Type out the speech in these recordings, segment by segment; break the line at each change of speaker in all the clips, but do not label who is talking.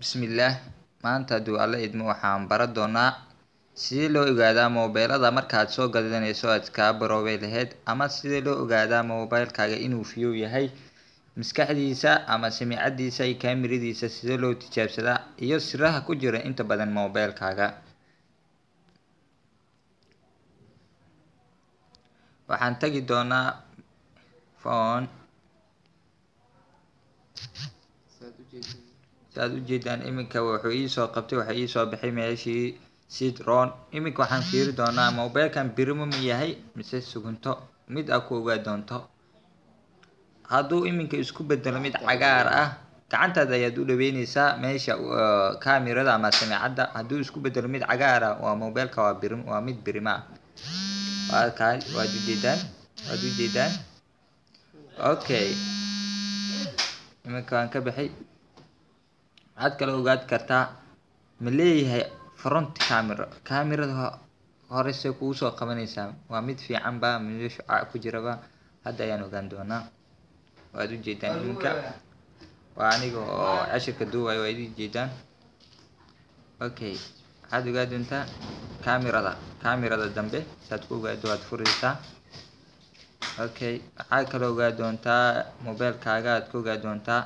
Bismillaah, maanta hadduu Alla idmo waxaan baran doonaa sidee loo ogaadaa moobeelada markaad soo gadanayso aad kaa baroobay lahayd, ama sidee loo ogaadaa moobeelkaaga inuu fiyow yahay, maskaxdiisa ama samicadiisa iyo kaamiradiisa sidee loo tijaabsadaa, iyo siraha ku jira inta badan moobeelkaaga. Waxaan tagi doonaa phone. Saad ujeedaan, iminka wuxuu iisoo qabtay, waxa iisoo baxay meeshii sidron. Iminka waxaan fiiri doonaa mobeelkan birimo ma yahay mise sugunto. Mid aa ku ogaa doonto, hadduu iminka isku bedelo mid cagaar ah, gacantaada ayaad u dhaweyneysaa meesha kamirada ama samicadda. Hadduu isku bedelo mid cagaar ah, waa mobeelka, waa birim, waa mid birima ah. Waa kaa, waad ujeedaan, waad ujeedaan. Okay, iminka waan ka baxay. Waxaad kala ogaad kartaa ma leeyahay front camera, camerada hore see kugu soo qabanaysaa, waa mid fiican ba mid shucaac ku jiraba, hadda ayaan ogaan doonaa. Waad ujeedaan, iminka waa aniga oo cashirka duubayo, waa idin jeedaan. Okay, waxaad ogaa doontaa camerada, camerada dambe saad ku ogaado waad fureysaa. Okay, waxaad kaloo ogaa doontaa mobeelkaaga, aad ku ogaa doontaa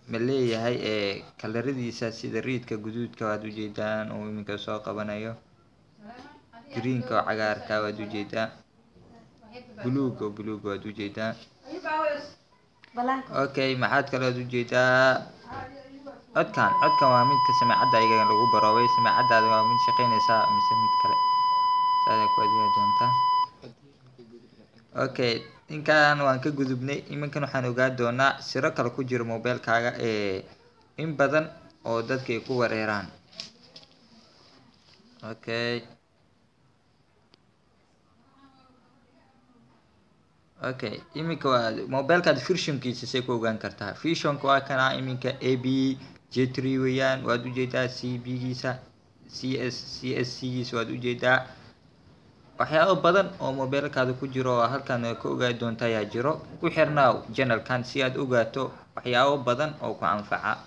ma leeyahay ee kalaradiisa sida riidka, guduudka, waad ujeedaan uu iminka soo qabanayo, greenka oo cagaarka waad ujeedaa, buluuga oo buluuga waad ujeedaa. Okay, maxaad kaloo ujeedaa? Codkan, codkan waa midka samicadda iyaga lagu baroobay. Samicadaada waa mid shaqeynaysaa mise mid kale, saadaa ku adeegi doontaa. Okay, ninkan waan ka gudubnay. Iminkan waxaan ogaa doonaa siro kale ku jiro mobeelkaaga ee in badan oo dadka ay ku wareeraan. Okay, okay, iminka waa mobeelkaad versionkiisa say ku ogaan kartaa. Versionka waa kana iminka A B J 3 weeyaan, waad ujeedaa. C B giisa, C S C S C giisa waad ujeedaa. Waxyaabo badan oo mobeelkaada ku jiro oo halkan ka ogaa doonta ayaa jiro. Ku xirnaaw channelkan si aad ogaato waxyaabo badan oo ku anfaca.